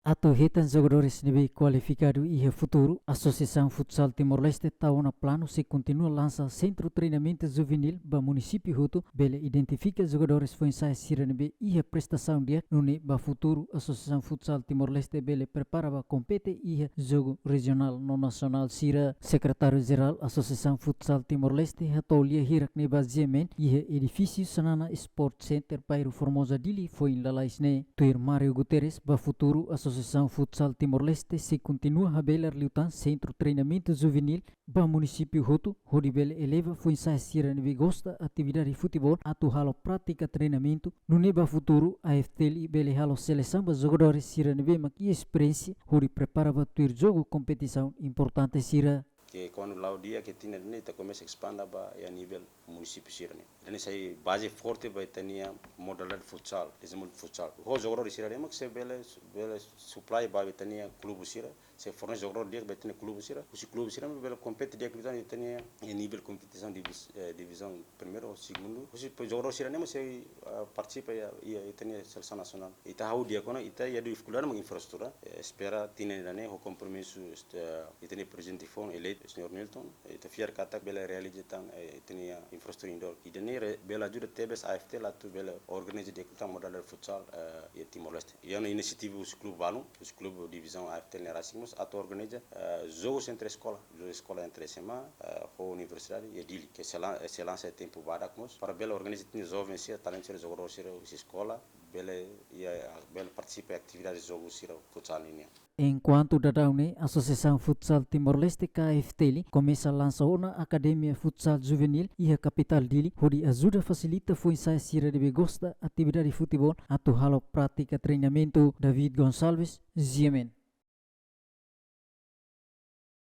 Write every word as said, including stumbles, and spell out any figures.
Atu hetan jogadores ne'ebé kualifikadu iha futuru, Asosiasaun Futsal Timor-Leste tau ona planu sei kontinua lansa sentru treinamentu juvenil ba munisípiu hotu, bele identifika jogadores foin-sa'e sira ne'ebé iha prestasaun di'ak, nune'e ba futuru Asosiasaun Futsal Timor-Leste bele prepara ba kompete iha jogu rejionál no nasionál sira. Sekretáriu Jerál Asosiasaun Futsal Timor-Leste hato'o lia hirak ne'e ba GMN iha edifísiu Xanana Sport Center, bairru Formosa, Dili, foin lalais ne'e. Tuir Mário Guterres, ba futuru Asosiasaun Futsal Timor-Leste sei kontinua habelar liután sentru treinamentu juvenil ba munisípiu hotu, hodi bele eleva foin-sa'e sira ne'ebé gosta atividade futeból atu halo prátika treinamentu, nune'e ba futuru AFTL bele halo selesaun ba jogadores sira ne'ebé mak iha esperiénsia, hodi prepara ba tuir jogu kompetisaun importante sira. Ke kuandu la'o di'ak ke tinan ne'e ita komesa espanda ba iha nivel munisípiu sira-ne'e. Ida-ne'e sai baze forte ba ita-nia modalidade futsal, dezenvolvimentu futsal. Ho jogadores sira-ne'e mak sei bele, bele supply ba ita-nia klube sira, sei fornese jogadór di'ak ba ita-nia klube sira. Husi klube sira mak bele kompete di'ak liután iha ita-nia, iha nivel kompetisaun divis-, eh, divizaun primeira ou segunda. Husi jogadór sira-ne'e mak sei, ah, partisipa iha, iha ita-nia selesaun nasionál. Ita hahú di'ak ona, ita iha difikuldade mak infraestrutura. Eh, espera tinan ida-ne'e ho kompromisu, eh, ita-nia prezidente foun eleitu, señór Nilton, ita fiar katak bele realiza tan, eh, ita-nia infraestrutura indoor. Ida-ne'e re-, bele ajuda tebes AFTL atu bele organiza di'ak liután modalidade futsal, eh, iha Timor-Leste. Iha ona inisiativa husi klube balun, husi klube divizaun AFTL nia rasik mós, atu organiza, eh, jogus entre eskola, jogu eskola entre SMA, eh, ho universidade, iha Dili, ke sei lan-, eh, sei lansa iha tempu badak mós, para bele organiza ita-nia joven sira, talentu sira, jogadór sira husi eskola, bele, iha, bele partisipa iha atividade jogu sira futsal nian. Enkuantu daudaun ne'e, Asosiasaun Futsal Timor-Leste ka AFTL komesa lansa ona akademia futsal juvenil iha kapitál Dili, hodi ajuda fasilita foin-sa'e sira ne'ebé gosta atividade futeból atu halo prátika treinamentu. David Gonçalves, GMN.